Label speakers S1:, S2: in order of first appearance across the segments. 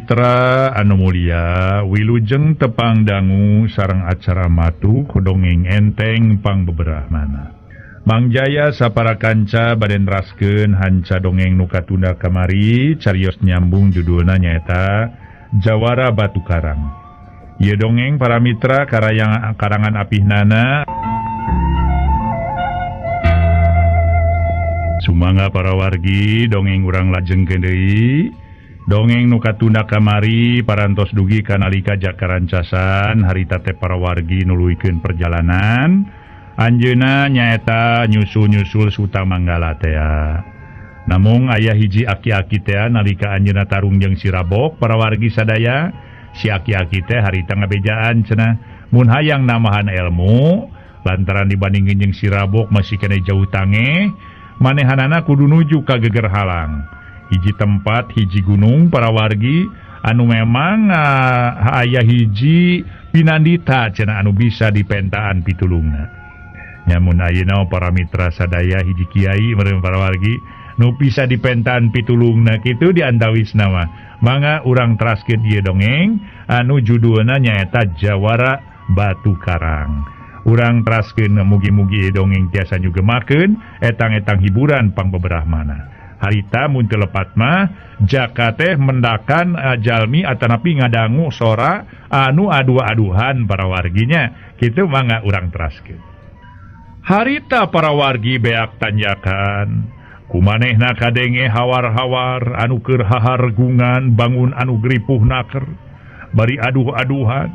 S1: mitra anu mulia, wilujeng tepang dangu sareng acara matuh dongeng enteng pangbeberahmana. Mang Jaya sapara kanca bade neraskeun hanca dongeng nu katunda kamari, carios nyambung judulna nyaeta Jawara Batu Karang. Ieu dongeng para mitra karangan apihnana. Sumangga para wargi dongeng urang lajengkeun deui. Dongeng nu katunda kamari parantos dugi kanalika jakarancasan harita teh para wargi nuluykeun perjalanan anjeunna nyaeta nyusul-nyusul Sutamanggala tea. Namung aya hiji aki-aki tea nalika anjeunna tarung jeung si Rabok para wargi sadaya, si aki-aki teh harita ngabejaan cenah mun hayang namahan ilmu lantaran dibandingkeun jeung si Rabok masih kene jauh tange manehanana kudu nuju ka Geger Halang. Hiji tempat hiji gunung para wargi anu memang aya hiji pinandita cenah anu bisa dipentaan pitulungna. Nyamun ayeuna para mitra sadaya hiji kiai meureun para wargi nu bisa dipentaan pitulungna kitu diantawisna mah. Mangga urang teraskeun ieu dongeng anu judulna nyaeta Jawara Batu Karang. Urang teraskeun mugi-mugi dongeng tiasa nyugemakeun etang-etang hiburan pangbeberahmana. Harita mun teu lepat mah jaka teh mendakan jalmi atanapi ngadangu sora anu adu-aduhan para warginya. Kitu mangga urang teraskeun. Harita para wargi beak tanjakan kumanehna kadenge hawar-hawar anu keur hahargungan bangun anu gripuh naker bari aduh-aduhan.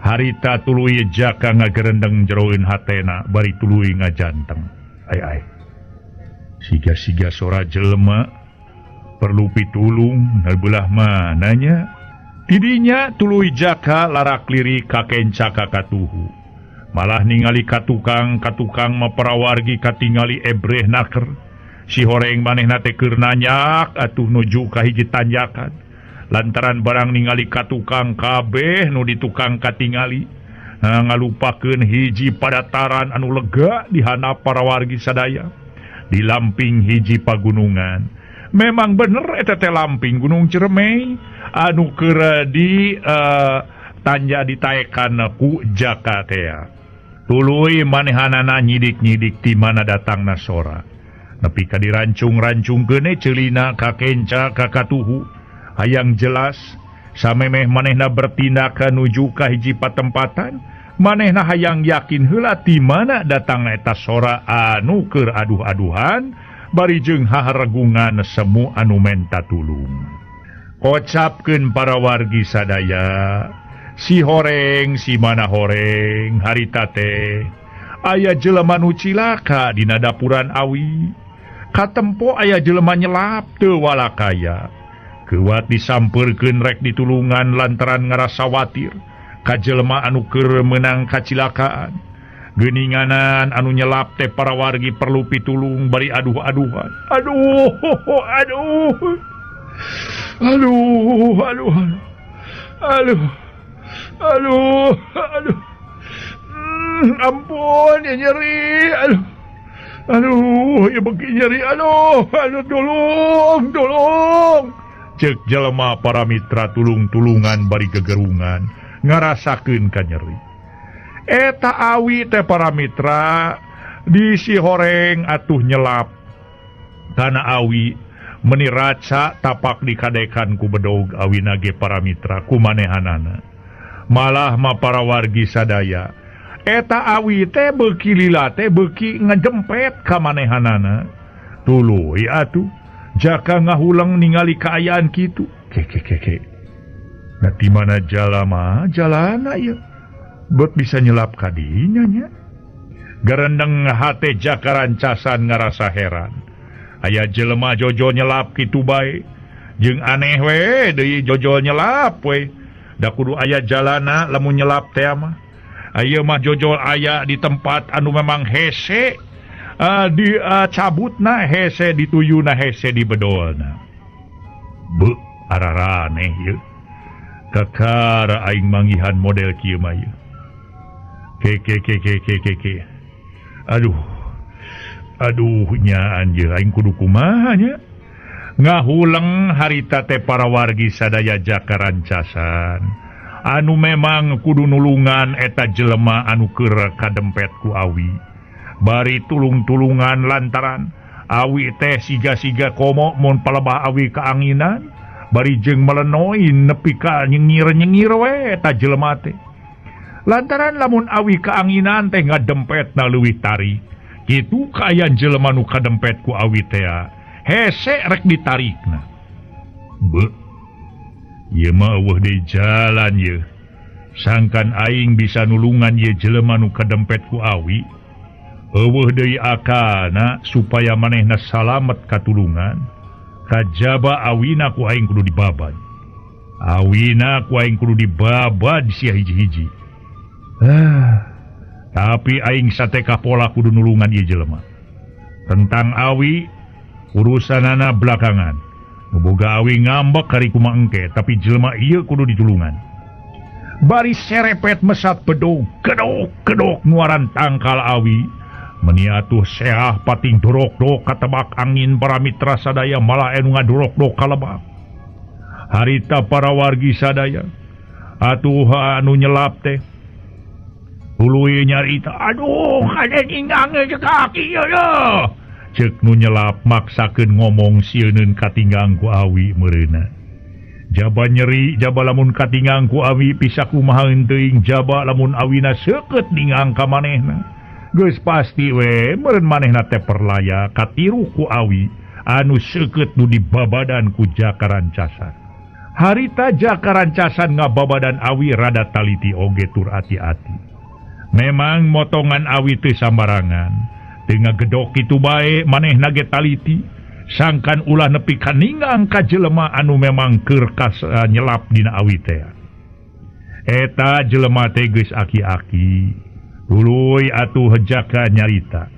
S1: Harita tuluy jaka ngagerendeng jeroeun hatena bari tuluy ngajanteng. Ai ai. Siga-siga sora jelema perlu pitulung belah mananya. Tidinya tuluy jaka larak lirik kakenca kakatuhu. Malah ningali katukang mah parawargi katingali ebreh naker. Si horeng manehna teh keur nanyak atuh nuju ka hiji tanjakan. Lantaran barang ningali katukang kabeh nu ditukang katingali. Ngalupakeun hiji padataran anu lega di handap parawargi sadaya. Di lamping hiji pagunungan. Memang bener eta teh lamping Gunung Ciremai anu keur di tanja ditaekan ku jaka tea. Tuluy manehanana nyidik-nyidik ti mana datangna sora. Nepi ka dirancung-rancungkeun ceulina ka kenca ka katuhu. Hayang jelas samemeh manehna bertindak nuju ka hiji patempatan, manehna hayang yakin heula ti mana datangna eta sora anu keur aduh-aduhan bari jeung hahargungan semu anu menta tulung. Kocapkeun para wargi sadaya, si horeng si mana horeng harita teh aya jelema nu cilaka dina dapuran awi. Katempo aya jelema nyelap teu walakaya. Keuat disampeurkeun rek ditulungan lantaran ngarasa watir ka jelema anu keur meunang kacilakaan. Geuninganan anu nyelap teh para wargi perlu pitulung bari aduh-aduhan. Aduh, aduh. Aduh, aduh. Aduh. Aduh, aduh. Ampun, ya nyeri. Aduh. Aduh, ya beuki nyeri. Aduh, aduh, tolong, tolong. Cek jelema para mitra tulung-tulungan bari gegerungan ngarasakeun ka nyeri. Eta awi teh para mitra di si horeng atuh nyelap kana awi meni raca tapak dikadekan ku bedog awina ge para mitra ku manehanana. Malah mah para wargi sadaya eta awi teh beuki lila teh beuki ngajempet ka manehanana. Tuluy atuh jaka ngahuleng ningali kaayaan kitu. Ke. Nah di mana jalama jalana ieu bet bisa nyelap kadinya nya. Gerendeng hate jaka rancasan ngarasa heran. Aya jelema jojo nyelap kitu bae. Jeung aneh we deui jojo nyelap we. Da kudu aya jalana lamun nyelap teh mah. Ieu mah jojol aya di tempat anu memang hese. Di cabutna hese dituyuna hese dibedolna. Beuh araraneh ieu. Kakara aing manggihan model kieu mah ieu. Ke. Aduh. Aduh nya anjeun aing kudu kumaha nya. Ngahuleng harita teh para wargi sadaya Jaka Rancasan anu memang kudu nulungan eta jelema anu keur kadempet ku awi. Bari tulung-tulungan lantaran awi teh siga-siga komo mun palebah awi kaanginan bari jeung melenoi nepi ka nyengir-nyengir we eta jelema teh. Lantaran lamun awi kaanginan teh ngadempetna leuwih tarik. Kitu kaayaan jelema nu kadempet ku awi teh hese rek ditarikna. Beuh. Ieu mah eueuh deui jalan ieu. Sangkan aing bisa nulungan ieu jelema nu kadempet ku awi. Eueuh deui akalna supaya manehna salamet katulungan. Kajaba awina ku aing kudu dibabad. Awina ku aing kudu dibabad sia hiji-hiji. Tapi aing sateka pola kudu nulungan ieu jelema. Tentang awi urusanana belakangan. Boga awi ngambek kari kumaha engke, tapi jelema ieu kudu ditulungan. Bari serepet mesat bedog, kedok-kedok nuaran tangkal awi. Meni atuh seah pating dorok-dok katebak angin para mitra sadaya malah anu ngadorok-dok kalebak. Harita para wargi sadaya atuh anu nyelap teh tuluy nyarita, aduh kade ninggang jeung kaki ieu. Cek nu nyelap maksakeun ngomong sieuneun katinggang ku awi meureuna. Jaba nyeri, jaba lamun katinggang ku awi bisa kumaha teuing, jaba lamun awina seukeut ninggang ka manehna. Geus pasti we meureun manehna teh perlaya katiru ku awi anu seukeut nu dibabadan ku Jaka Rancasan. Harita Jaka Rancasan ngababadan awi rada taliti oge tur ati-ati. Memang motongan awi teu sambarangan. Tengah gedok itu bae manehna ge taliti sangkan ulah nepi ka ninggang ka jelema anu memang keur nyelap dina awi teh. Eta jelema teh geus aki-aki. Tuluy atuh Jaka nyarita.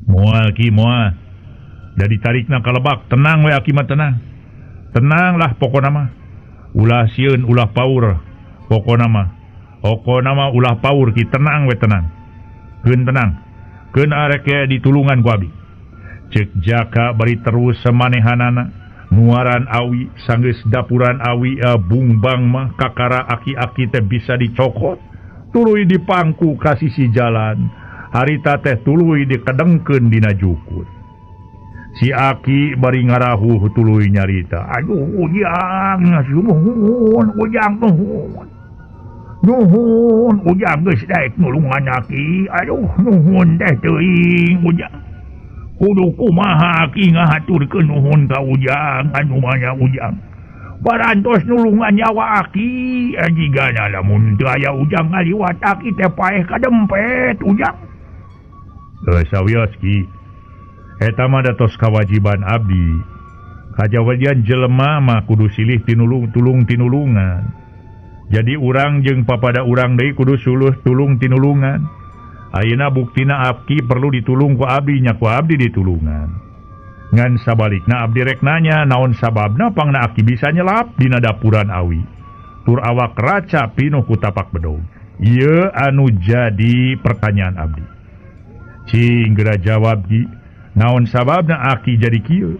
S1: Moal ki moal. Da ditarikna ka lebak, tenang we aki mah tenang. Tenanglah pokona mah. Ulah sieun ulah paur pokona mah. Pokona mah ulah paur ki tenang we tenang. Keun tenang. Keun arek ditulungan ku abi. Cek Jaka bari terus semanehanana nuaran awi sanggeus dapuran awi bungbang mah kakara aki-aki teh bisa dicokot tuluy dipangku ka sisi jalan. Harita teh tuluy dikedengkeun dina jukut. Si aki bari ngarahuh tuluy nyarita, aduh ujang nuhun ujang nuhun. Nuhun ujang geus daek nulungan aki, aduh nuhun teh teuing ujang. Kudu kumaha aki ngahaturkeun nuhun ka ujang anu manya ujang. Barantos nulungan nyawa aki, jigana lamun teu aya ujang ngaliwat aki teh paeh kadempet ujang. Sawios ki. Eta mah datos kawajiban abdi. Kajawajian jelema mah kudu silih tinulung tulung tinulungan. Jadi urang jeung papada urang deui kudu suluh tulung tinulungan. Ayeuna buktina abdi perlu ditulung ku abdi nya ku abdi ditulungan. Ngan sabalikna abdi rek nanya naon sababna pangna aki bisa nyelap dina dapuran awi. Tur awak raca pinuh ku tapak bedog. Ieu anu jadi pertanyaan abdi. Cing geura jawab ki. Naon sababna aki jadi kieu?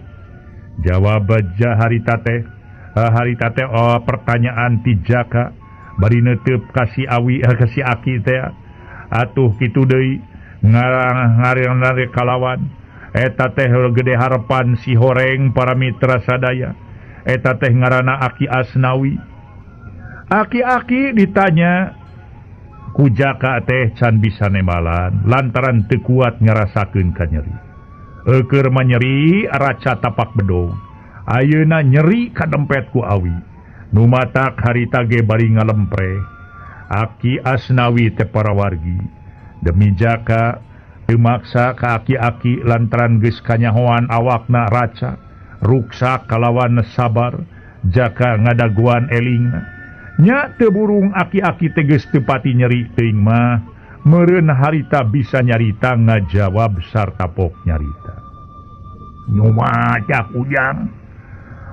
S1: Jawab harita teh. Harita teh oh, pertanyaan ti Jaka bari neuteup ka si awi ka si aki teh. Atuh kitu deui ngarang-ngarang kalawan eta teh gede harapan si horeng para mitra sadaya. Eta teh ngaranna Aki Asnawi. Aki-aki ditanya ku Jaka teh can bisa nembalan lantaran teu kuat ngarasakeun ka nyeri. Eukeun mah nyeri raca tapak bedog. Ayeuna nyeri kadempet ku awi. Nu matak harita ge bari ngalempre. Aki Asnawi teh para wargi demi Jaka dimaksa ka aki-aki lantaran geus kanyahoan awakna raca ruksak kalawan sabar Jaka ngadaguan elingna nya teu burung aki-aki teh geus teu pati nyeri teuing mah meureun harita bisa nyarita ngajawab sarta pok nyarita. Nyumaca ujang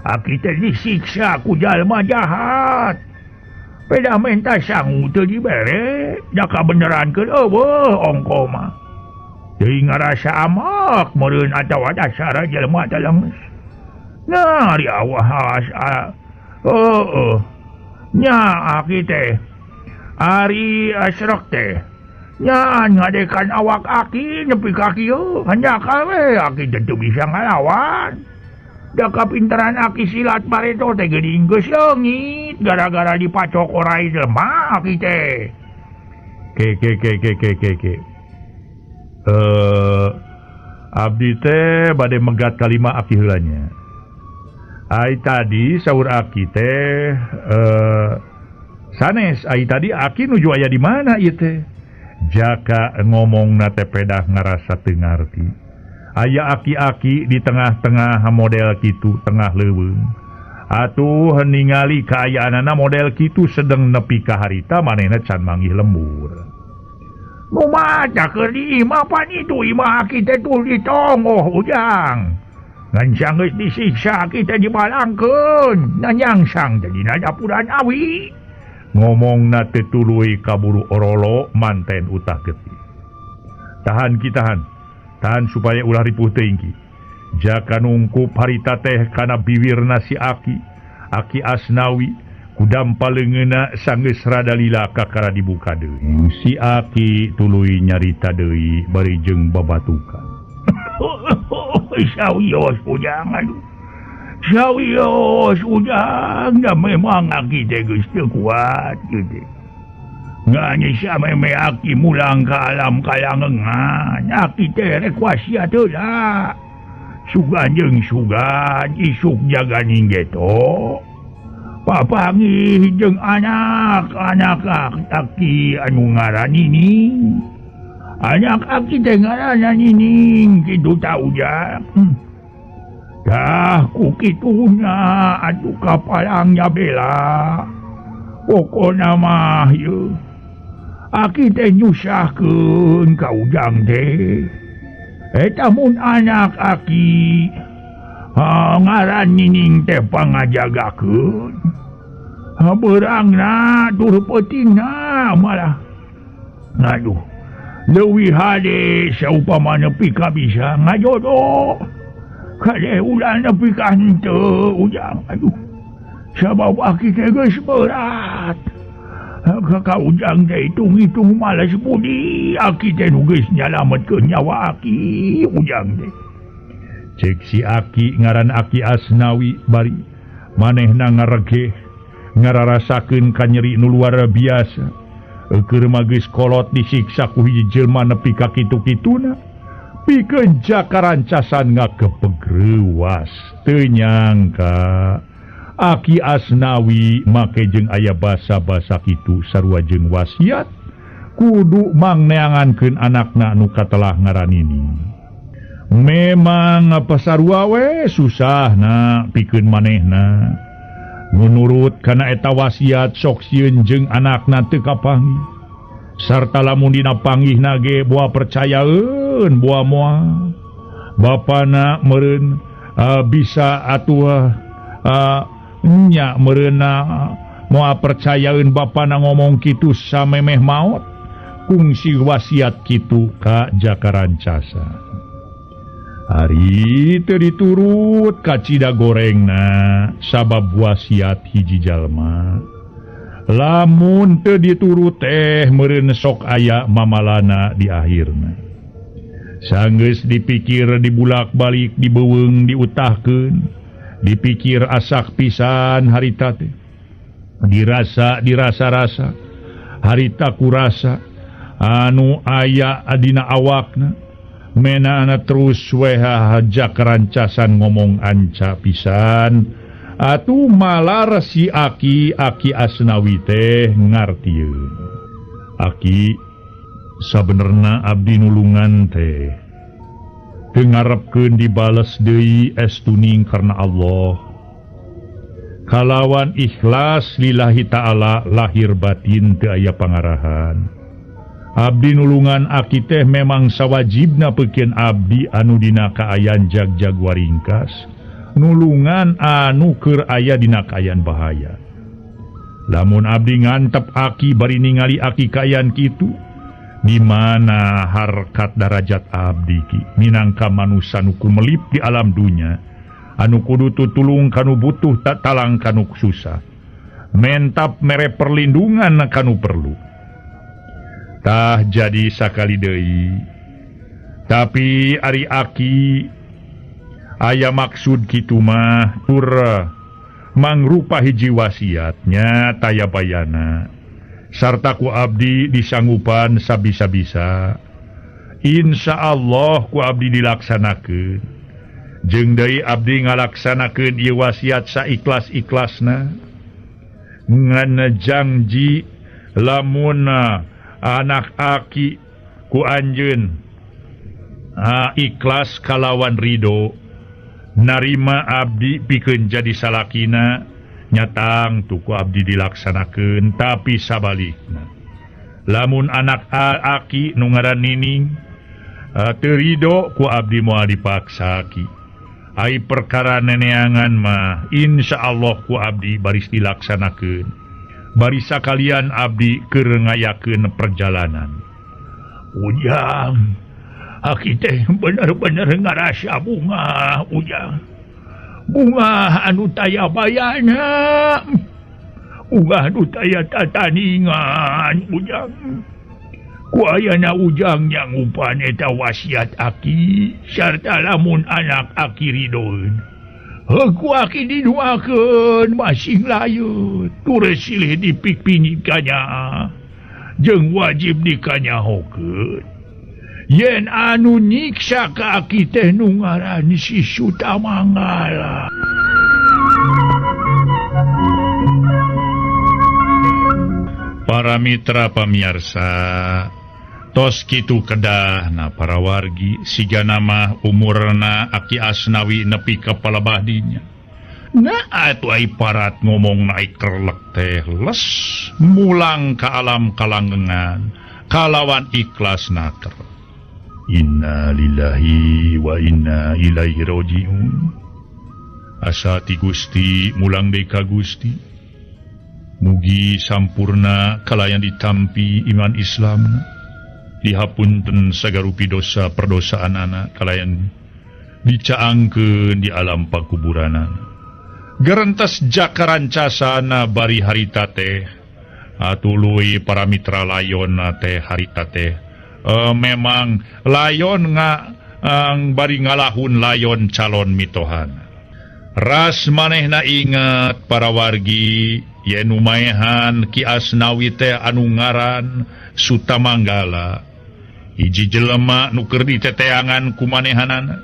S1: aki teh disiksa ku jalma jahat. Peda menta sangu teu dibere, da kabenerankeun eueuh ongko mah. Deui ngarasa amak meureun atawa dasar jelema teh leungeus. Nah ari awas heeh nya aki teh ari asrok teh nya ngadekan awak aki nepi ka kieu hanjakal we aki teh teu bisa ngalawan. Da kapinteran aki silat bareto teh geuning geus leungit gara-gara dipacok orai lemah aki teh. Ke ke ke ke ke ke ke. Abdi teh bade megat kalima aki heula nya. Ai tadi saur aki teh sanes ai tadi aki nuju aya di mana ieu teh? Jaka ngomongna teh pedah ngarasa teu ngarti. Aya aki-aki di tengah-tengah model kitu tengah leuweung. Atuh ningali kaayaanana model kitu sedeng nepi ka harita manehna can manggih lembur. Nu maca keur di imah pan itu imah aki teh tuh ditongoh ujang. Ngan sanggeus disiksa aki teh dibalangkeun, nanyangsang teh dina dapuran awi. Ngomongna teh tuluy kaburu orolo manten utah getih. Tahan ki tahan. Tahan supaya ulah ripuh teuing ki. Jaka nungkup harita teh kana biwirna si aki, Aki Asnawi kudam paleungeuna sanggeus rada lila kakara dibuka deui. Si aki tuluy nyarita deui bari jeung babatukan. Sawios ujang aduh. Sawios ujang da memang aki teh geus teu kuat kitu. Ngan sameme aki mulang ka alam kalangengan, aki teh rek wasiat heula. Sugan jeung sugan isuk jaganing geto. Papanggih jeung anak-anak aki anu ngaran Nining. Anak aki teh ngaranna Nining kitu ta ujang. Dah ku kituna atuh kapalangnya bela. Pokona mah yeuh. Aki teh nyusahkeun ka ujang teh. Eta mun anak aki ngaran Nining teh pangajagakeun. Beurangna tur peutingna malah. Aduh, leuwih hade saupama nepi ka bisa ngajodoh. Kade ulah nepi ka henteu ujang. Aduh, sabab aki teh geus berat. Ka ujang teh hitung-hitung malas budi aki teh nu geus nyalametkeun nyawa aki ujang teh. Cek si aki ngaran Aki Asnawi bari manehna ngaregeh ngararasakeun kanyeri nu luar biasa. Keur mah geus kolot disiksa ku hiji jelema nepi ka kitu-kituna. Pikeun jaka rancasan ngagepeg reuwas teu nyangka Aki Asnawi make jeung aya basa-basa kitu sarua jeung wasiat kudu mangneangankeun anakna nu katelah ngaran Nining. Memang pasarua we susahna pikeun manehna. Menurut kana eta wasiat sok sieun jeung anakna teu kapanggih. Sarta lamun dina panggihna ge boa percayaeun boa moal. Bapana meureun bisa atuh nya meureunna moal percayaeun bapana ngomong kitu samemeh maot kungsi wasiat kitu ka Jaka Rancasa. Ari teu diturut kacida gorengna sabab wasiat hiji jalma. Lamun teu diturut teh meureun sok aya mamalana di akhirna. Sanggeus dipikir dibulak-balik dibeuweung diutahkeun, dipikir asak pisan harita teh. Dirasa dirasa-rasa harita kurasa anu aya dina awakna. Menana terus weha Jaka Rancasan ngomong anca pisan atuh malar si aki Aki Asnawi teh ngartieun. Aki sabenerna abdi nulungan teh teu ngarepkeun dibales deui estuning karena Allah. Kalawan ikhlas lillahi ta'ala lahir batin teu aya pangarahan. Abdi nulungan aki teh memang sawajibna peukeun abdi anu dina kaayan jag-jag waringkas, nulungan anu keur aya dina kaayan bahaya. Lamun abdi ngantep aki bari ningali aki kaayan kitu, di mana harkat darajat abdi ki minangka manusa nu kumelip di alam dunya, Anu kudu tutulung kanu butuh tak talang kanu susah. Mentap mere perlindungan kanu perlu. Tah jadi sakali deui. Tapi ari aki aya maksud kitu mah tur mangrupa hiji wasiatnya taya bayana. Sarta ku abdi disanggupan sabisa-bisa. Insya Allah ku abdi dilaksanakeun. Jeung deui abdi ngalaksanakeun ieu wasiat saikhlas-ikhlasna. Ngan janji lamun anak aki ku anjeun ikhlas kalawan ridho narima abdi pikeun jadi salakina. Nyatang tuku abdi dilaksanakeun tapi sabalikna lamun anak aki nu ngaran Nining teu rido ku abdi moal dipaksa ki. Ai perkara neneangan mah insyaallah ku abdi baris dilaksanakeun. Baris sakalian abdi keur ngayakeun perjalanan. Ujang, aki teh bener-bener ngarasa bunga ujang. Bunga anu taya bayana, bunga anu taya tataningan ujang. Ku ayana ujang yang upan eta wasiat aki sarta lamun anak aki ridoeun. Heuh ku aki diduakeun masing layeut tur silih dipikpinikanya jeung wajib dikanyahokeun. Yen anu nyiksa ka aki teh nu ngaran si Sutamanggala. Para mitra pamiarsa, tos kitu kedahna para wargi siga nama umurna Aki Asnawi nepi ka palebah dinya. Nah atuh ai parat ngomong naik kerlek teh les mulang ka alam kalanggengan kalawan ikhlas naker. Inna lillahi wa inna ilaihi rajiun. Asa ti Gusti mulang deui ka Gusti. Mugi sampurna kalayan ditampi iman Islam. Dihapunten sagarupi dosa perdosaanana kalayan dicaangkeun di alam pakuburanana. Gerentes jakarancasana bari harita teh atuluy para mitra layon teh harita teh. Memang layon bari ngalahun layon calon mitohan. Ras manehna ingat para wargi yen maehan Ki Asnawi teh anu ngaran Sutamanggala. Hiji jelema nu keur diteteangan ku manehanana.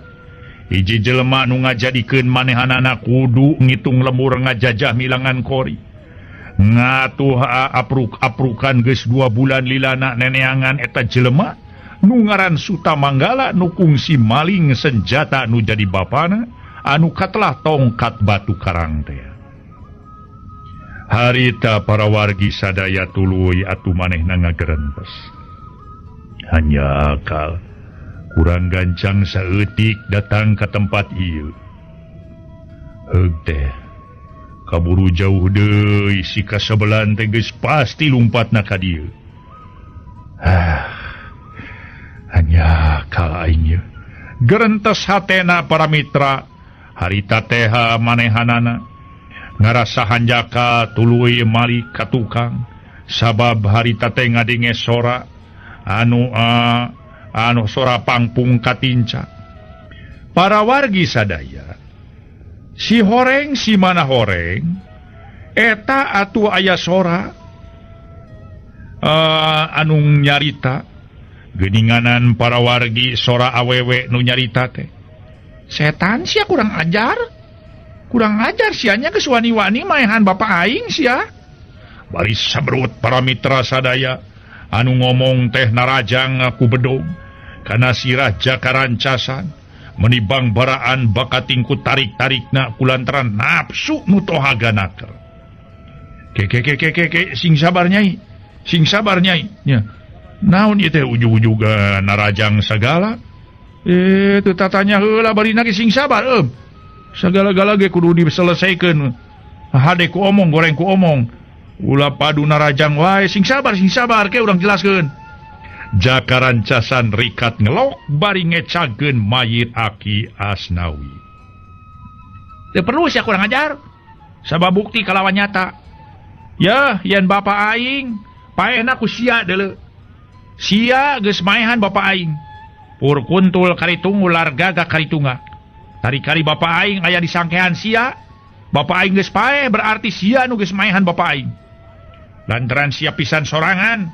S1: Hiji jelema nu ngajadikeun manehanana kudu ngitung lemur ngajajah milangan kori. Ngatuh apruk-aprukan geus 2 bulan lilana neneangan eta jelema nu ngaran Sutamanggala nu kungsi maling senjata nu jadi bapana anu katelah tongkat batu karang teh. Harita para wargi sadaya tuluy atuh manehna ngagerentes. Hanya akal kurang gancang saeutik datang ka tempat ieu. Heug teh kaburu jauh deui si kasebelan teh geus pasti lumpatna ka dieu. Hanya akal aing ieu. Gerentes hatena para mitra harita teh manehanana ngarasa hanjaka tuluy malik ka tukang sabab harita teh ngadenge sora anu anu sora pangpung katinca. Para wargi sadaya si horeng si mana horeng eta atuh aya sora anu nyarita geuninganan para wargi sora awewe nu nyarita teh. Setan sia kurang ajar. Kurang ajar sianya geus wani-wani maehan bapak aing sia. Baris sabrut para mitra sadaya anu ngomong teh narajang ku bedog kana sirah jakarancasan menibang baraan bakatingku tarik-tarikna kulantaran nafsu nu tohaga naker. Ke ke ke ke ke sing sabar nyai. Sing sabar nyai nya. Naon ieu teh ujug-ujug narajang sagala? Teu tatanya heula barina ge sing sabar eum. Sagala-gala ge kudu diselesaikeun. Hade ku omong goreng ku omong. Ulah padu narajang wae sing sabar ke urang jelaskeun. Jakarancasan rikat ngelok bari ngecageun mayit Aki Asnawi. Teu perlu sia kurang ajar. Sabab bukti kalawan nyata. Yeuh, yen bapa aing paehna ku sia deuleu. Sia geus maehan bapa aing. Pur kuntul karitung ular gagak karitunga. Tari-kari bapa aing aya di sangkehan sia. Bapa aing geus paeh berarti sia nu geus maehan bapa aing. Lantaran sia pisan sorangan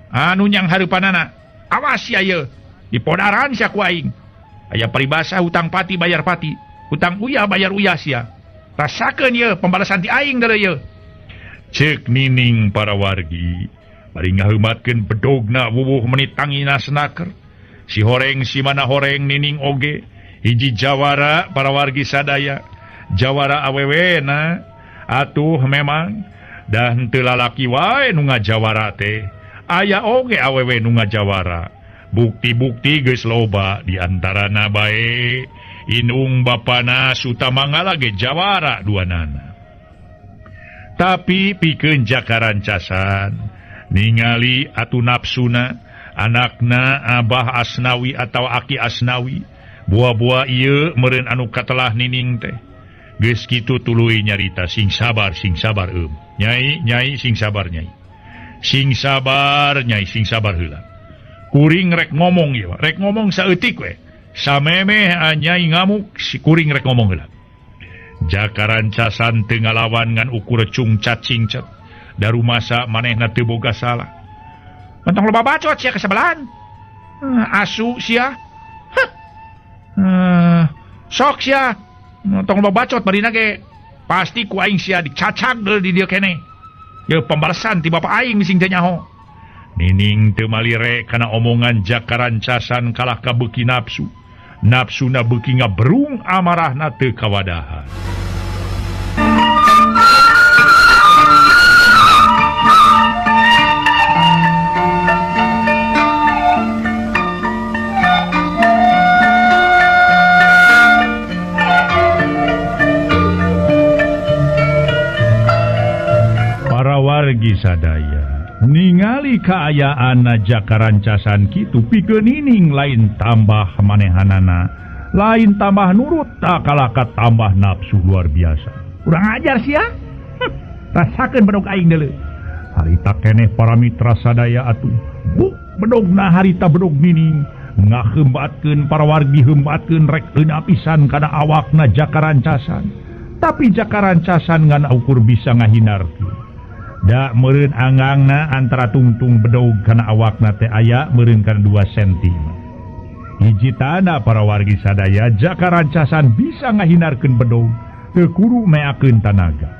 S1: anu nyang hareupanana. Awas sia ieu, dipodaran sia ku aing. Aya paribasa hutang pati bayar pati, hutang uyah bayar uyah sia. Rasakeun ieu pembalasan ti aing deuleu ieu. Ceuk Nining para wargi, bari ngaheumatkeun bedogna wuwuh menit tangina senaker. Si horeng si mana horeng Nining oge hiji jawara para wargi sadaya. Jawara awewena atuh memang dah henteu lalaki wae nu ngajawara teh. Aya oge awewe nu ngajawara. Bukti-bukti geus loba di antarana bae inung bapana Sutamangala ge jawara duanana. Tapi pikeun jakarancasan ningali atuh nafsuna anakna Abah Asnawi atau Aki Asnawi buah-buah ieu meureun anu katelah Nining teh. Geus kitu tuluy nyarita sing sabar eum. Nyai nyai sing sabar nyai. Sing sabar nyai sing sabar heula. Kuring rek ngomong ieu, rek ngomong saeutik we. Samemeh nyai ngamuk si kuring rek ngomong heula. Jakarancasan teu ngalawan ngan ukur cungcat cingcat. Darumasa manehna teu boga salah. Mentong loba bacot sia kasebelahan. Asu sia. Hah. Sok sia. Tong loba bacot barina ge pasti ku aing sia dicacag deul di dieu keneh. Ieu pembalasan ti bapa aing sing teu nyaho. Nining teu malire kana omongan jakarancasan kalah ka beuki nafsu. Nafsuna beuki ngaberung amarahna teu kawadahan. Para wargi sadaya ningali kaayaan jakarancasan kitu pikeun Nining lain tambah manehanana, lain tambah nurut tak kalah ka tambah nafsu luar biasa. Kurang ajar sia. Rasakeun bedog aing deuleu. Harita keneh para mitra sadaya atuh. Buk bedogna harita bedog Nining ngahembatkeun para wargi hembatkeun rek euna pisan kana awakna jakarancasan. Tapi jakarancasan ngan ukur bisa ngahinarkeun. Da meureun angangna antara tungtung bedog kana awakna teh aya meureun kana 2 cm. Hiji tanda para wargi sadaya jakarancasan bisa ngahinarkeun bedog teu kudu meakeun tanaga.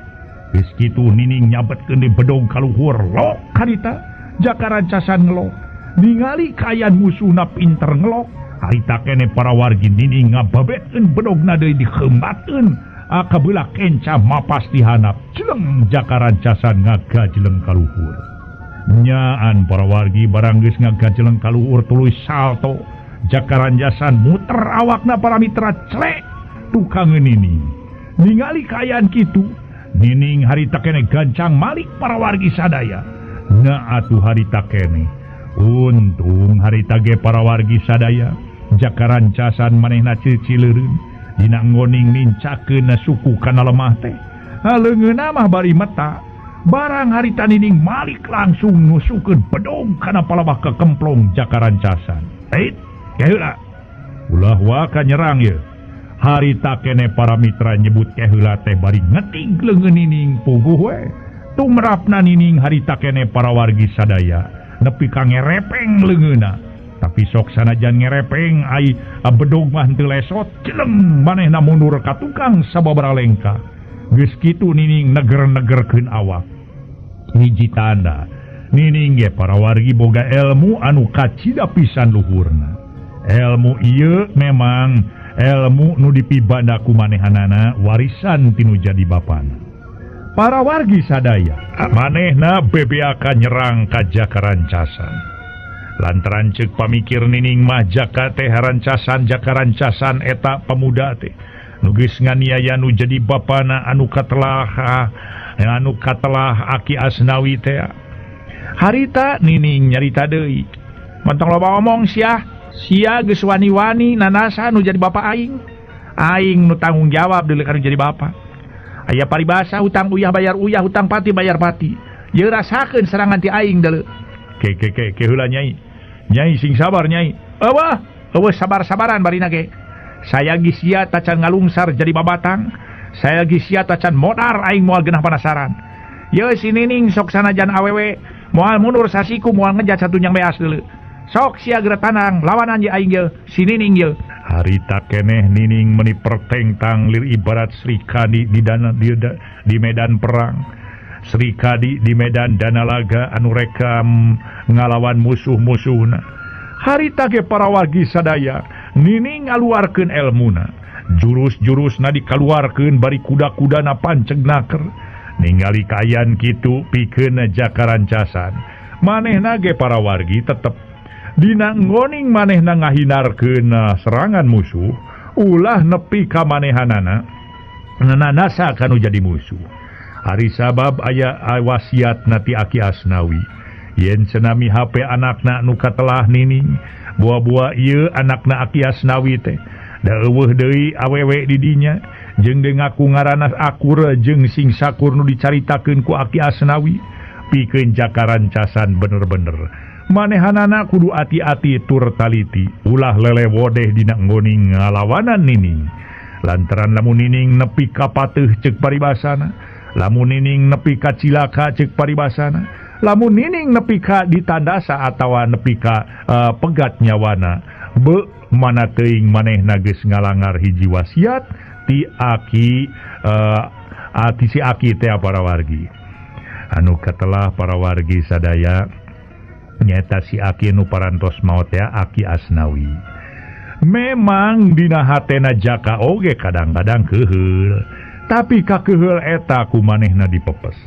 S1: Geus kitu Nining nyabetkeun di bedog kaluhur lok harita jakarancasan ngelok. Ningali kaayaan musuhna pinter ngelok, harita keneh para wargi Nining ngababetkeun bedogna deui dihembatkeun. Akabelah kenca mapas dihanap jeleng jakarancasan ngagajeleng kaluhur. Nyaan para wargi barang geus ngagajeleng kaluhur tuluy salto jakarancasan muter awakna para mitra clek tukang Nining. Ningali kaayaan kitu Nining harita keneh gancang malik para wargi sadaya. Na atuh harita keneh untung harita ge para wargi sadaya jakarancasan manehna cicileureun. Dina ngoning nincakeun suku kana lemah teh. Leungeunna mah bari meta. Barang harita Nining malik langsung nusukeun bedog kana palabah kekemplong jakarancasan. Eit, keheula. Ulah waka nyerang ye. Harita keneh para mitra nyebut keheula teh bari ngetig leungeun Nining puguh we. Tumrapna Nining harita keneh para wargi sadaya nepi ka ngerepeng leungeunna. Tapi sok sanajan ngerepeng ai bedog mah henteu lesot jeleng manehna mundur ka tukang sababaraha lengkah. Geus kitu Nining neger-negerkeun awak. Hiji tanda Nining ge para wargi boga ilmu anu kacida pisan luhurna. Ilmu ieu memang ilmu nu dipibanda ku manehanana warisan tinu jadi bapana. Para wargi sadaya manehna bebeakan nyerang ka jakarancasan. Lantaran ceuk pamikir Nining mah jaka teh rancasan jakarancasan eta pemuda teh nu geus nganiaya nu jadi bapana anu katelah Aki Asnawi teh. Harita Nining nyarita deui. Montong loba omong sia, sia geus wani-wani nanasa nu jadi bapa aing. Aing nu tanggung jawab deuleu kanu jadi bapa. Aya paribasa hutang uyah bayar uyah, hutang pati bayar pati. Ye rasakeun serangan ti aing deuleu. Ke ke ke ke heula nyai. Nyai sing sabar nyai. Eueuh, eueuh sabar-sabaran barina ge. Saya geus sia tacan ngalungsar jadi babatang. Saya geus sia tacan modar aing moal genah panasaran. Ye si Nining sok sanajan awewe moal mundur sasiku moal ngejat satunyang beas deuleu. Sok sia geura tanang lawanan ye aing ye si Nining ye.
S2: Harita keneh Nining meni pertengtang lir ibarat Sri Kandi di medan perang. Sri Kandi di medan Danalaga anu rekam ngalawan musuh-musuhna. Harita ge para wargi sadaya Nining ngaluarkeun elmuna. Jurus-jurusna dikaluarkeun bari kuda-kudana panceg naker. Ningali kaayaan kitu pikeun Jaka Rancasan. Manehna ge para wargi tetep dina nggoning manehna ngahinarkeun serangan musuh, ulah nepi ka manehanana nanasa kanu jadi musuh. Ari sabab aya wasiat ti Aki Asnawi. Yen cenami HP anakna nu katelah Nining, buah-buah ieu anakna Aki Asnawi teh da eueuh deui awewe di dinya jeung deui ngaku ngaranna akur jeung sing sakur nu dicaritakeun ku Aki Asnawi. Pikeun Jaka Rancasan bener-bener manehanana kudu ati-ati tur taliti, ulah lelewodeh dina nggoning ngalawanan Nining. Lantaran lamun Nining nepi ka pateuh ceuk paribasana, lamun Nining nepi ka cilaka ceuk paribasana, lamun Nining nepi ka ditandasa atawa nepi ka pegat nyawana, be mana teuing manehna geus ngalangar hiji wasiat ti aki ti si aki teh para wargi. Anu katelah para wargi sadaya nyata si aki nu parantos maot ya Aki Asnawi. Memang dina hatena Jaka oge kadang-kadang keheul, tapi kakeheul eta ku manehna dipepes.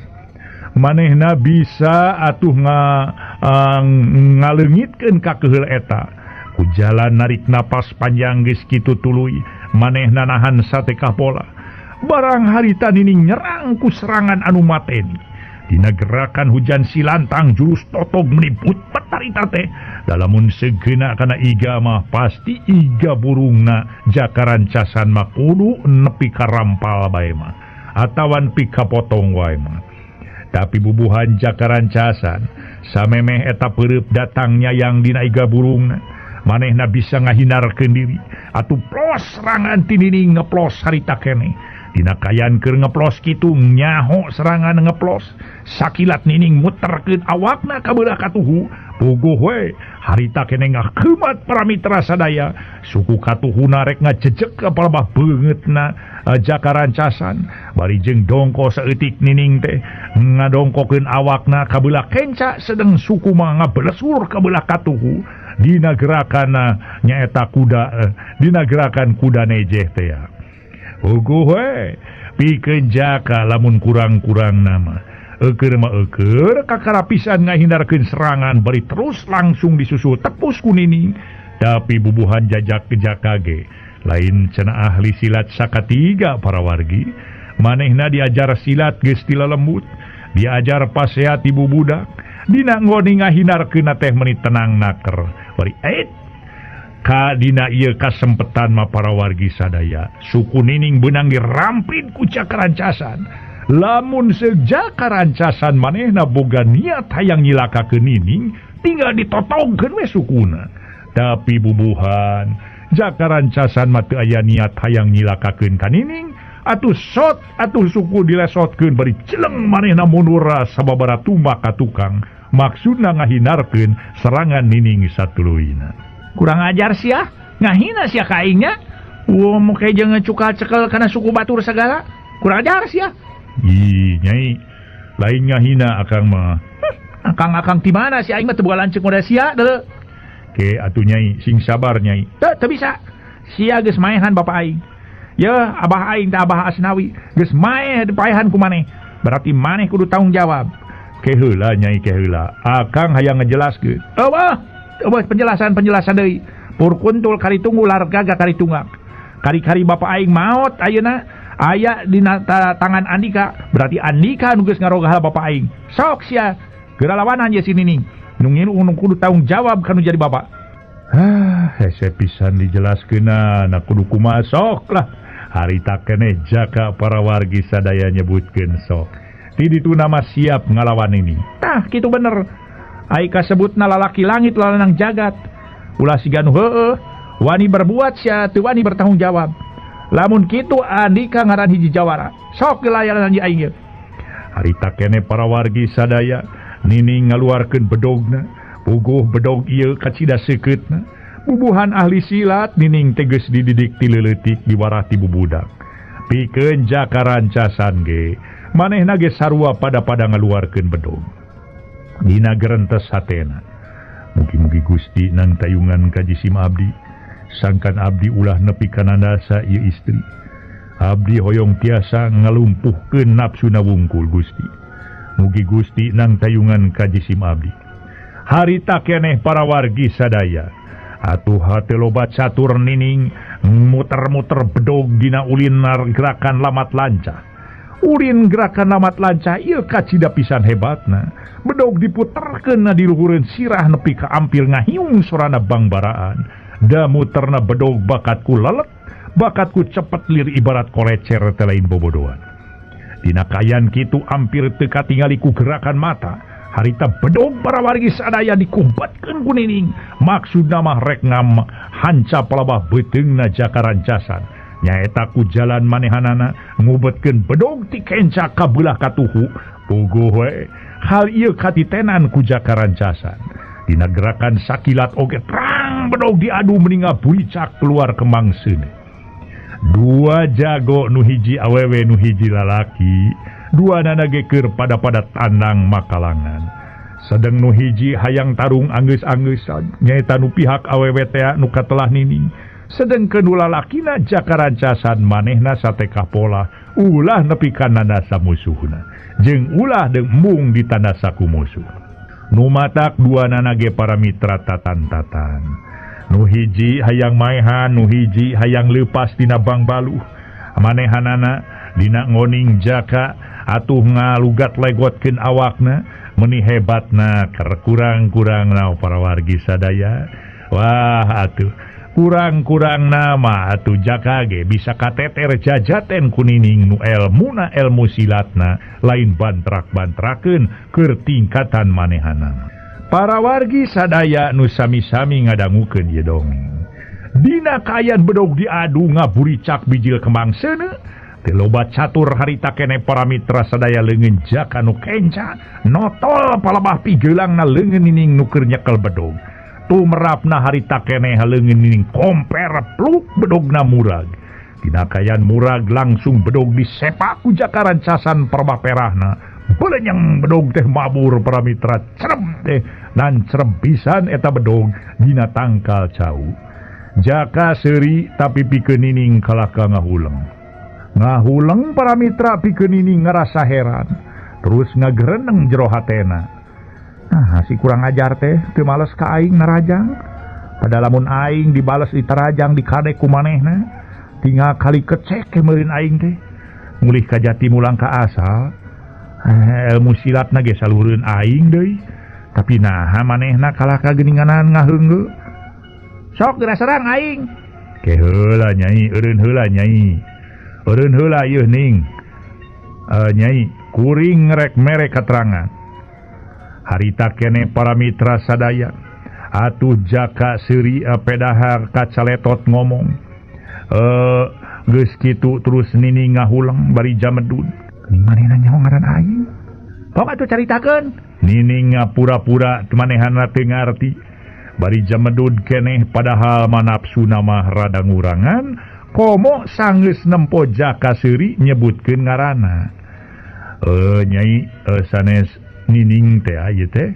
S2: Manehna bisa atuh ngaleungitkeun kakeheul eta. Ku jalan narik napas panjang geus kitu tuluy manehna nahan satekah pola. Barang harita Nining nyerang ku serangan anu mateni. Dina gerakan hujan silantang jurus totog meniput petarita teh. Dalamun segeuna kana iga mah pasti iga burungna Jaka Rancasan mah kudu nepi ka rampal bae mah atawan pika potong wae mah. Tapi bubuhan Jaka Rancasan samemeh eta peureub datangnya yang dina iga burungna, manehna bisa ngahindarkeun diri atuh plos serangan ti Nining ngeplos harita keneh. Dina kayan keur ngeplos kitu nyaho serangan ngeplos sakilat Nining muterkeun awakna ka beulah katuhu. Puguh we harita keneh ngakeumat para mitra sadaya. Suku katuhuna rek ngajejeg ka palebah beungeutna Jaka Rancasan. Bari jeung dongko saeutik Nining teh ngadongkokeun awakna ka beulah kenca sedeng suku mah ngabelesur ka beulah katuhu. Dina gerakanna nyaeta kuda, dina gerakan kuda nejeh teh ya. Puguh we pikeun Jaka lamun kurang-kurang nama eukeur mah eukeur kakarapisan ngahindarkeun serangan bari terus langsung disusul tepus ku Nining. Tapi bubuhan jajak Jaka ge lain cenah ahli silat sakatiga para wargi. Manehna diajar silat geus ti lelembut, diajar pasea ti bubudak. Dina nggoning ngahindarkeun teh meuni tenang naker. Bari ka dina ieu kasempetan mah para wargi sadaya suku Nining beunang dirampit ku Jaka Rancasan. Lamun Jaka Rancasan manehna boga niat hayang nyilakakeun Nining, tinggal ditotongkeun we sukuna. Tapi bubuhan Jaka Rancasan mah teu aya niat hayang nyilakakeun ka Nining, atuh sot atuh suku dilesotkeun bari celeng manehna mundur sababara tumbak ka tukang. Maksudna ngahindarkeun serangan Nining satuluyna.
S1: Kurang ajar sia, ngahina sia ka aingnya. Wo moke jeung cukal cekel kana suku batur segala. Kurang ajar sia.
S2: Ih, nyai, lain ngahina akang mah.
S1: Akang-akang ti mana si aing mah teu boga lanceuk modal sia deuleu.
S2: Ke atuh nyai, sing sabar nyai.
S1: Teu bisa. Sia geus maehan bapa aing. Yeuh, abah aing teh Abah Asnawi geus maeh dipaehan ku maneh. Berarti maneh kudu tanggung jawab.
S2: Ke heula nyai, ke heula. Akang hayang ngejelaskeun.
S1: Eueuh. Eueuh penjelasan-penjelasan deui. Pur kuntul kari tunggu lar gagah kari tunggak. Kari-kari bapa aing maot ayeuna aya dina tangan Andika. Berarti Andika nu geus ngarogahal bapa aing. Sok sia geura lawanan ye si Nining. Nu ngilu nu kudu tanggung jawab kanu jadi bapa. Hese pisan dijelaskeunna na kudu kumaha sok lah. Harita keneh Jaka para wargi sadaya nyebutkeun sok. Ti ditu nama siap ngalawan ini.
S2: Tah kitu bener. Ai kasebutna lalaki langit lalanang jagat. Ulah siga nu heueuh, wani berbuat sia teu wani bertanggung jawab. Lamun kitu andika ngaran hiji jawara. Sok gelayanan aing ieu.
S1: Harita keneh para wargi sadaya Nining ngaluarkeun bedogna. Puguh bedog ieu kacida seukeutna. Bubuhan ahli silat Nining teges dididik ti leuletik diwarah ti bubudak. Pikeun Jaka Rancasan ge manehna ge sarua pada-pada ngaluarkeun bedog. Dina gerentes hatena. Mugi-mugi Gusti nang tayungan ka jisim abdi, sangkan abdi ulah nepi kana nandasa ieu istri. Abdi hoyong tiasa ngalumpuhkeun nafsuna wungkul Gusti. Mugi Gusti nang tayungan ka jisim abdi. Harita keneh para wargi sadaya. Atuh hate loba catur Nining muter-muter bedog dina ulin gerakan lamat lancah. Ulin gerakan lamat lancah ieu kacida pisan hebatna. Bedog diputerkeun di luhureun sirah nepi ka ampir ngahiung sorana bangbaraan. Da muterna bedog bakatku lelet, bakatku cepet lir ibarat kolecer teh lain bobodoan. Dina kayan kitu ampir teu katingali ku gerakan mata. Harita bedog para wargi sadaya dikumbatkeun ku Nining. Maksudna mah rek ngam hanca palabah beuteungna Jaka Rancasan. Nyaeta ku jalan manehanana ngubetkeun bedog ti kenca ka beulah katuhu. Puguh we hal ieu katitenan ku Jaka Rancasan. Dina gerakan sakilat oge terang bedog diadu meninga buricak keluar kembang seuneu. Dua jago nu hiji awewe nu hiji lalaki. Dua nana ge keur pada-pada tandang makalangan. Sedeng nu hiji hayang tarung anggeus-angeusan nyaeta nu pihak awewe tea nu katelah Nining. Sedengkeun nu lalakina Jaka Rancasan manehna satekah pola ulah nepi ka nandasa musuhna jeung ulah deung embung ditandasa ku musuh. Nu matak dua nana ge para mitra tatan-tatan. Nu hiji hayang maehan, nu hiji hayang leupas tina bangbaluh. Manehanana dina ngoning Jaka atuh ngalugat legotkeun awakna meuni hebatna keur kurang-kurangna para wargi sadaya. Wah atuh kurang-kurang nama atuh Jaka ge bisa kateter jajaten ku Nining nu elmuna elmu silatna lain bantrak-bantrakeun keur tingkatan manehanana. Para wargi sadaya nu sami-sami ngadangukeun ieu dongeng. Dina kaayaan bedog diadu ngaburicak bijil kembang seuneu. Teu loba catur harita keneh para mitra sadaya leungeun Jaka nu kenca notol palebah pigeulangna leungeun Nining nu keur nyekel bedog. Tumerapna harita keneh leungeun Nining komper pluk bedogna murag. Dina kaayaan murag langsung bedog disepak ku Jaka Rancasan perbah perahna. Belenyeng bedog teh mabur para mitra cerem teh nan cerem pisan eta bedog dina tangkal cau. Jaka seuri tapi pikeun Nining kalah ka ngahuleng. Ngahuleng para mitra pikeun Nining ngarasa heran. Terus ngagereneng jero hatena. Nah, si kurang ajar teh teu males ka aing narajang. Padahal lamun aing dibales ditarajang dikadek ku manehna, tinggal kali kecek meureun aing teh. Mulih ka jati mulang ka asal. Ilmu silatna ge saluhureun aing deui. Tapi naha manehna kalah ka geuninganan ngaheungeu. Sok geura serang aing. Ke heula nyai, eureun heula nyai. Eureun heula ieu ning. Nyai, kuring rek mere katerangan. Harita keneh para mitra sadaya. Atuh Jaka seuri pedaha kacaletot ngomong. Geus kitu terus Nining ngahuleng bari jamedud. Manehna nyaho ngaran aing.
S2: Pok atuh caritakeun.
S1: Nining ngapura-pura manehanna teu ngarti. Bari jamedud keneh padahal manapsuna mah rada ngurangan. Komo sanggeus nempo Jaka seuri nyebutkeun ngaranna. Nyai sanes Nining teh ieu teh.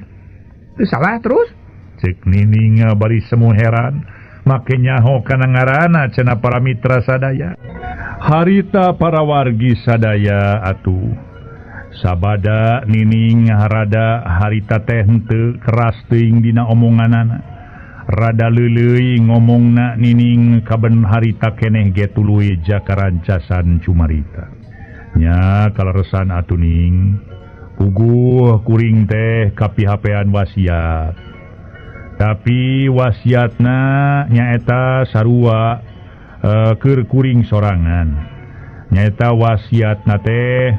S2: Salah terus?
S1: Cek Nining bari semu heran. Make nyaho kana ngaranna cenah para mitra sadaya. Harita para wargi sadaya atuh. Sabada Nining harada harita teh henteu keras teuing dina omonganana. Rada leuleuy ngomongna Nining kaben harita keneh ge tuluy Jaka Rancasan cumarita. Nya kaleresan atuh Ning. Puguh kuring teh kapihapean wasiat. Tapi wasiatna nyaeta sarua keur kuring sorangan. Nyaeta wasiatna teh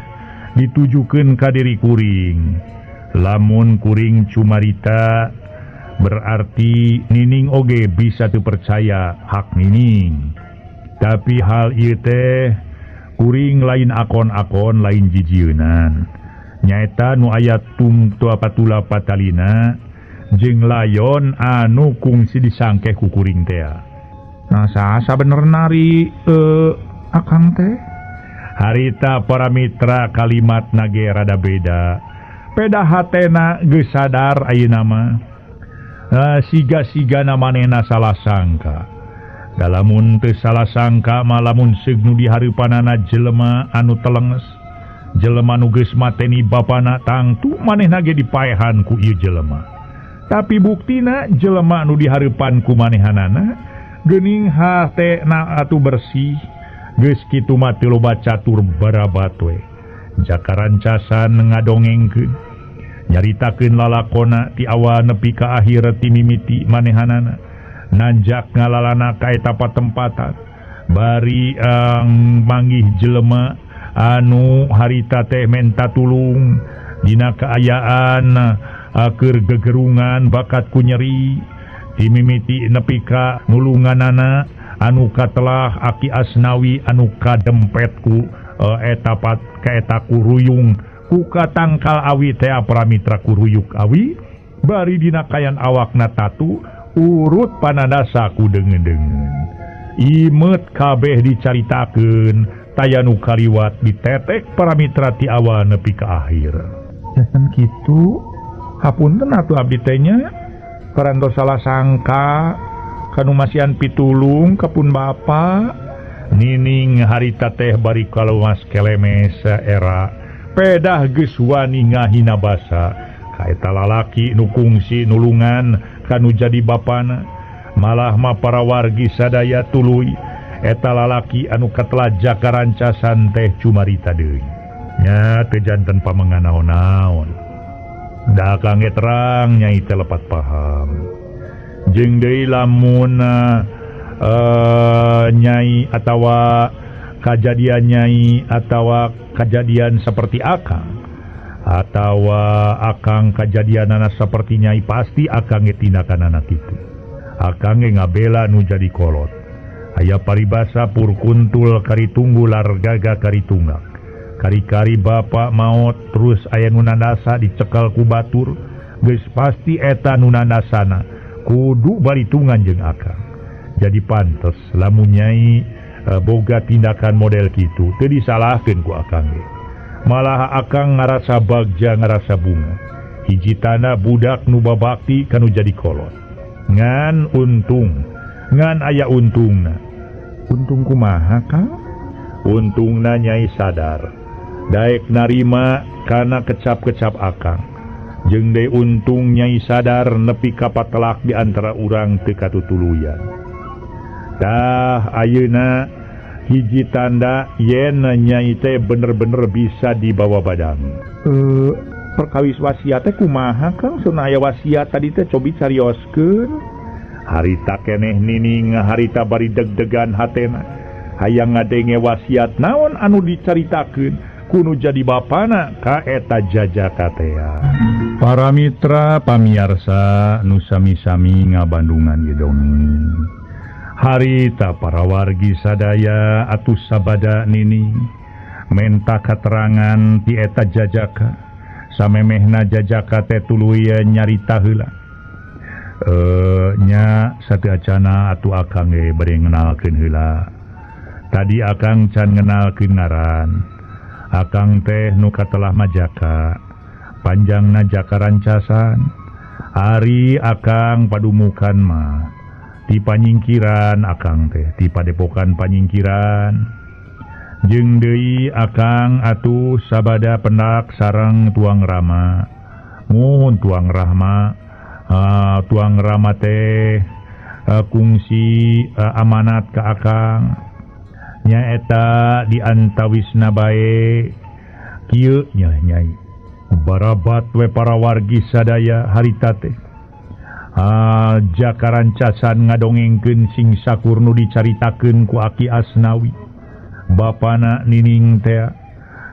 S1: ditujukeun ka diri kuring. Lamun kuring cumarita berarti Nining oge bisa teu percaya hak Nining. Tapi hal ieu teh kuring lain akon-akon lain jijieunan. Nyaeta nu aya tungtu patula patalina jeung layon anu kungsi disangkeh ku kuring tea. Nah saha bener nari akang teh? Harita para mitra kalimat nage rada beda. Peda hatena geus sadar ayeuna mah. Siga-sigana manehna salah sangka. Da lamun teu salah sangka mah lamun seug nu dihareupanana jelema anu telenges, jelema nu geus mateni bapana tangtu manehna ge dipaehan ku ieu jelema. Tapi buktina jelema nu dihareupan ku manehanana geuning hatena atuh bersih, geus kitu mah teu loba catur barabat we. Jakarancasan ngadongengkeun, nyaritakeun lalakona ti awal nepi ka akhir ti mimiti manehanana, nanjak ngalalana ka eta patempatan, bari manggih jelema anu harita teh menta tulung dina kaayaan keur gegerungan bakat ku nyeri dimimiti nepi ka nulunganana anu katelah Aki Asnawi anu kadempet ku eta pat kaeta kuruyung ku katangkal awi teh pramitra kuruyuk awi bari dina kayan awakna tatu urut panandasa ku deungeun-deungeun imet kabeh dicaritakeun taya nu kaliwat ditetek paramitra ti awal nepi ka akhir. Janten kitu hapunten atuh abdi teh nya parantos salah sangka kanu masihan pitulung ka pun bapa. Nining harita teh bari kaluas kelemes era pedah geus wani ngahina basa ka eta lalaki nu kungsi nulungan kanu jadi bapana. Malah mah para wargi sadaya tuluy eta lalaki anu katelah jakarancasan teh cumarita deui. Nya teu janten pamengan naon-naon. Da akang ge terang nyai teh lepat paham. Jeung deui lamun nyai atawa kajadian nyai atawa kajadian seperti akang atawa akang kajadianana seperti nyai pasti akang ge tindakanana kitu. Akang ge ngabela nu jadi kolot. Aya paribasa purkuntul karitunggu largaga karitunggak. Kari-kari bapak maot terus aya nu nandasa dicekal ku batur geus pasti eta nu nandasana kudu baritungan jeung akang. Jadi pantes lamun nyai boga tindakan model kitu teu disalahkeun ku akang ge. Malah akang ngarasa bagja ngarasa bunga. Hiji tanda budak nu babakti kanu jadi kolot. Ngan untung, ngan aya untungna. Untung kumaha Kang? Untungna nyai sadar daek narima kana kecap-kecap akang. Jeung deui untung nyai sadar nepi ka patelak di antara urang teu katutuluyan. Tah ayeuna hiji tanda yen nyai teh bener-bener bisa dibawa badang. Perkawis wasiat teh kumaha Kang? Cenah aya wasiat tadi teh cobi carioskeun. Harita keneh Nining harita bari deg-degan hatena. Hayang ngadenge wasiat naon anu dicaritakeun kuno jadi bapana ka eta jajaka tea. Para mitra pamiarsa nu sami-sami ngabandungan ieu dongeng. Harita para wargi sadaya atuh sabada Nining menta katerangan ti eta jajaka. Samemehna jajaka teh tuluy nyarita heula. Nya sateuacana atuh akang ge bade ngenalkeun heula. Tadi akang can ngenalkeun ngaran. Akang teh nu katelah majaka. Panjangna jaka rancasan. Ari akang padumukan mah ti panyingkiran akang teh ti padepokan panyingkiran. Jeung deui akang atuh sabada pendak sareng Tuang Rama. Muhun Tuang Rahma, Tuang Rama teh kungsi amanat ka akang. Nyaeta di antawisna bae kieu nya nyai. Barabat we para wargi sadaya harita teh.
S2: Jakarancasan ngadongengkeun sing sakur nu dicaritakeun ku Aki Asnawi. Bapana Nining teh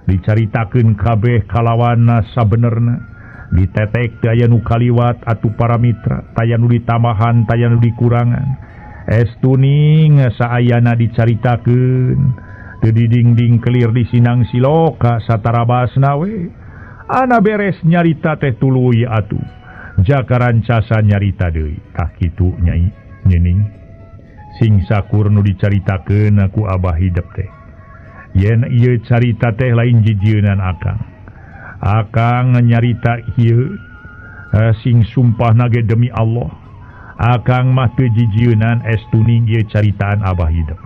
S2: dicaritakeun kabeh kalawana sabenerna. Ditetek teu aya nu kaliwat atuh para mitra, taya nu ditambahan, taya nu dikurangan. Estuning saayana dicaritakeun, teu didingding kelir di sinang siloka satarabasna we. Ana beres nyarita teh tuluy atuh. Jakarancasan nyarita deui. Tah kitu Nyai Nining. Sing sakur nu dicaritakeun ku Abah Hidep teh. Yen ieu carita teh lain jijieunan akang. Akang nyarita ieu sing sumpahna ge demi Allah. Akang mah teu jijieunan estuning ieu caritaan Abah Hidep.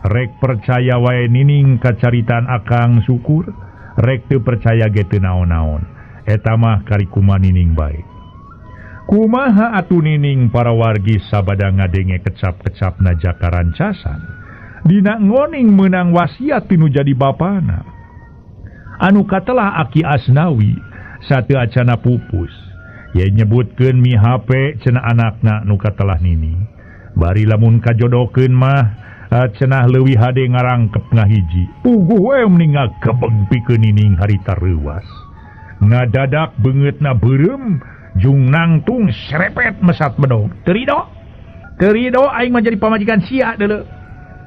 S2: Rek percaya wae Nining ka caritaan akang syukur, rek teu percaya ge teu naon-naon. Eta mah kari kumaha Nining bae. Kumaha atuh Nining para wargi sabada ngadenge kecap-kecapna Jakarancasan. Dina ngoning meunang wasiat tinu jadi bapana. Anu katelah Aki Asnawi sateu acana pupus. Ye nyebutkeun mi HP cenah anakna nu katelah Nining. Bari lamun kajodokeun mah cenah leuwih hade ngarangkep ngahiji. Puguh we meni ngagebeg pikeun Nining harita reuwas. Ngadadak beungeutna beureum jung nangtung serepet mesat bedog. Terido. Terido aing mah jadi pamajikan sia deuleu.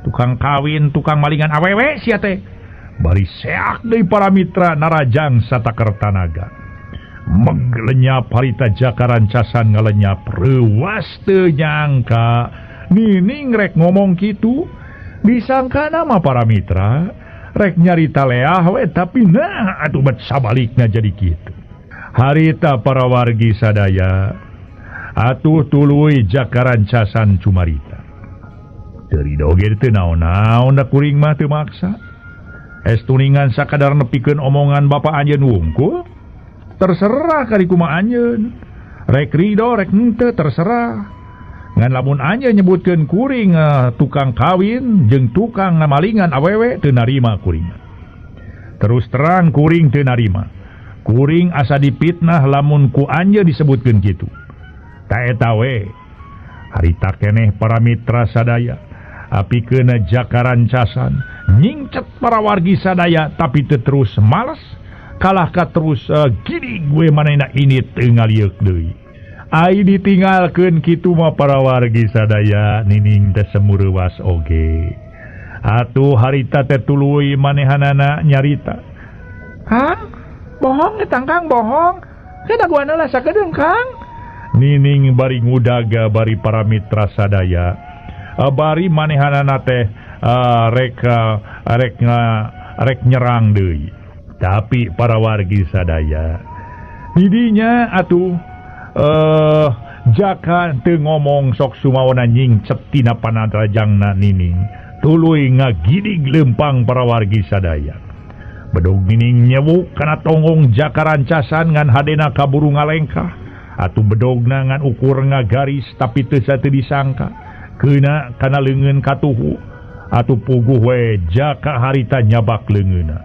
S2: Tukang kawin, tukang malingan awewe sia teh. Bari seak deui para mitra narajang sataker tanaga. Meg lenyap harita Jakarancasan ngalenyap reuwas teu nyangka Nining rek ngomong kitu. Disangkana mah para mitra rek nyarita leah we, tapi nah atuh bet sabalikna jadi kitu. Harita para wargi sadaya atuh tuluy Jakarancasan cumarita. Teu rido ge teu naon-naon da kuring mah teu maksa. Estuningan sakadar nepikeun omongan bapa anjeun wungkul. Terserah kari kumaha anjeun. Rek rido rek henteu terserah. Ngan lamun anjeun nyebutkeun kuring tukang kawin jeung tukang ngamalingan awewe teu narima kuring. Terus terang kuring teu narima. Kuring asa dipitnah lamun ku anjeun disebutkeun kitu. Ta eta we. Harita keneh para mitra sadaya apikeun Jakarancasan nyingcet para wargi sadaya tapi teu terus males kalah ka terus gini gue manehna ini teu ngalieuk deui. Ai ditinggalkeun kitu mah para wargi sadaya Nining teh semureuwas oge. Atuh harita teh tuluy manehanana nyarita. Kang, bohong eta Kang, bohong. Kana guana lah sakedeung Kang. Nining bari ngudaga bari para mitra sadaya. Bari manehanana teh rek nyerang deui. Tapi para wargi sadaya didinya atuh Jaka teu ngomong sok sumawana nyingcep tina panadrajangna Nining. Tuluy ngagidig lempang para wargi sadaya. Bedog Nining nyewuk kana tonggong Jakarancasan ngan hadena kaburu ngalengkah. Atuh bedogna ngan ukur ngagaris tapi teu satu disangka. Keuna kana leungeun katuhu. Atuh puguh we Jaka harita nyabak leungeunna.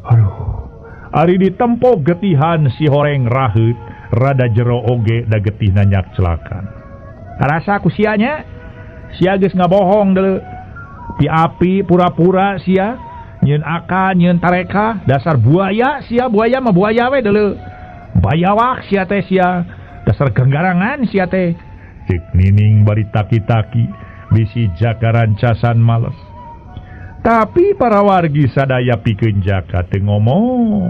S2: Aduh. Ari ditempo getihan si horeng raheut, rada jero oge da getihna nyak celakan. Karasa ku sia nya? Sia geus ngabohong deuleu. Pi-api pura-pura sia, nyieun aka, nyieun tareka, dasar buaya sia, buaya mah buaya we deuleu. Bayawak sia teh sia, dasar genggarangan sia teh. Cek Nining bari taki-taki, bisi Jakarancasan males. Tapi para wargi sadaya pikeun Jaka teu ngomong.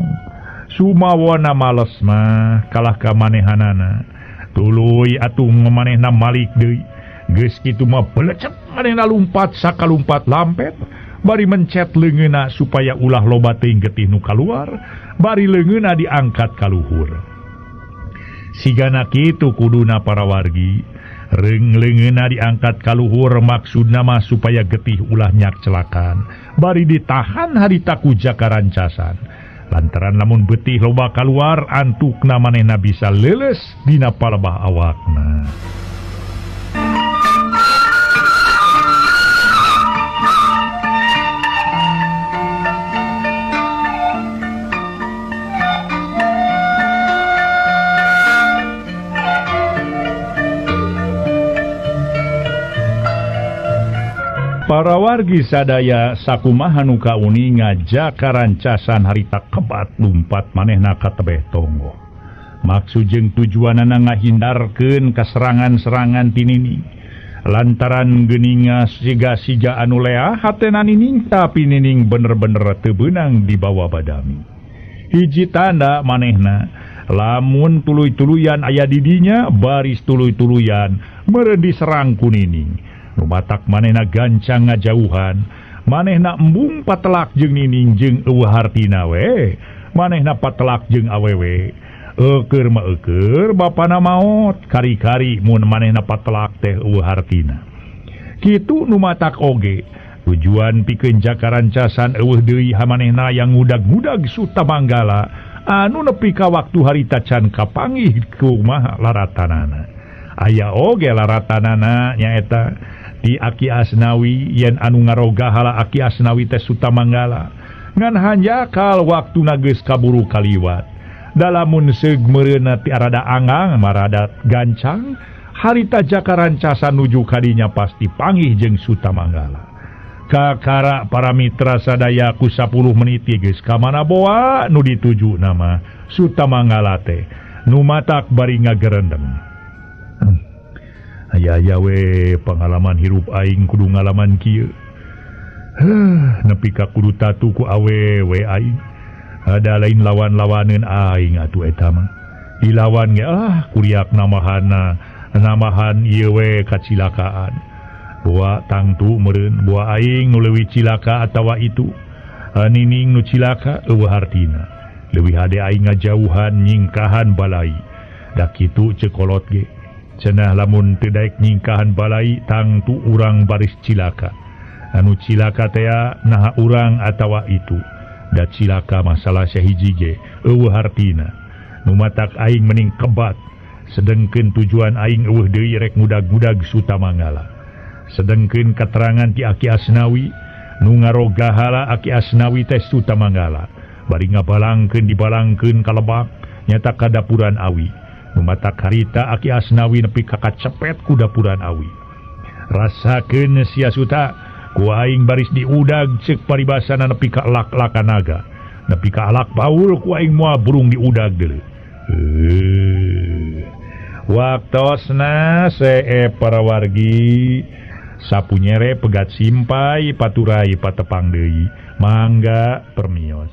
S2: Sumawana males mah kalah ka manehanana. Tuluy atuh manehna malik deui. Geus kitu mah belecet manehna lumpat sakalumpat lampet. Bari mencet leungeunna supaya ulah loba teuing getih nu kaluar, bari leungeunna diangkat ka luhur. Sigana kitu kuduna para wargi. Reung leungeunna diangkat ka luhur maksudna mah supaya getih ulah nyak celakan. Bari ditahan harita ku Jakarancasan. Lantaran lamun betih loba kaluar antukna manehna bisa leuleus dina palebah awakna.
S1: Para wargi sadaya sakumaha nu kauninga jakarancasan harita kebat lumpat manehna ka tebeh tonggoh. Maksud jeung tujuanana ngahindarkeun kaserangan-serangan ti Nining. Lantaran geuninga siga-siga anu leah hatena Nining tapi Nining bener-bener teu beunang dibawa badami. Hiji tanda manehna lamun tuluy-tuluyan aya di dinya baris tuluy-tuluyan meureun diserang ku Nining. Nu matak manehna gancang ngajauhan, manehna embung patelak jeung Nining jeung eueuh hartina we, manehna patelak jeung awewe. Eukeur mah eukeur bapana maot, kari-kari mun manehna patelak teh eueuh hartina. Kitu nu matak oge tujuan pikeun jakarancasan eueuh deui hamanehna yang ngudag-ngudag Sutamanggala anu nepi ka waktu harita can kapanggih kumaha laratanana. Aya oge laratanana nyaeta di Aki Asnawi yen anu ngarogahala Aki Asnawi teh Sutamanggala ngan hanjakal waktuna geus kaburu kaliwat. Dalamun seug meureunna ti arada angang marada gancang harita jakarancasan nuju kadinya pasti panggih jeung Sutamanggala. Kakara para mitra sadaya ku 10 menit geus ka mana boa nu dituju nama Sutamanggala teh nu matak bari ngagerendeng. Aya-aya we pengalaman hirup aing kudu ngalaman kieu. Nepi ka kudu tatu ku awewe aing. Ada lain lawan-lawaneun aing atuh eta mah. Dilawan ge kuriak namahana, namahan ieu we kacilakaan. Boa tangtu meureun, boa aing nu leuwih cilaka atawa itu. Nining nu cilaka eueuh hartina. Leuwih hade aing ngajauhan nyingkahan balai. Da kitu ceuk kolot ge. Cenah lamun teu daek nyingkahan balai tangtu urang baris cilaka. Anu cilaka tea naha urang atawa itu. Da cilaka masalah sahiji ge eueuh hartina. Nu matak aing mending kebat. Sedengkeun tujuan aing eueuh deui rek ngudag-ngudag Sutamanggala. Sedengkeun katerangan ti Aki Asnawi nu ngarogahala Aki Asnawi teh Sutamanggala. Bari ngabalangkeun dibalangkeun ka lebak nyata ka dapuran awi. Nu matak harita Aki Asnawi nepi ka kacepet ku dapuran awi. Rasakeun sia Suta, ku aing baris diudag ceuk paribasana nepi ka lak-lakan naga. Nepi ka alak paul ku aing moal burung diudag deuleu. Waktosna see para wargi sapunyere pegat simpai paturai patepang deui. Mangga permios.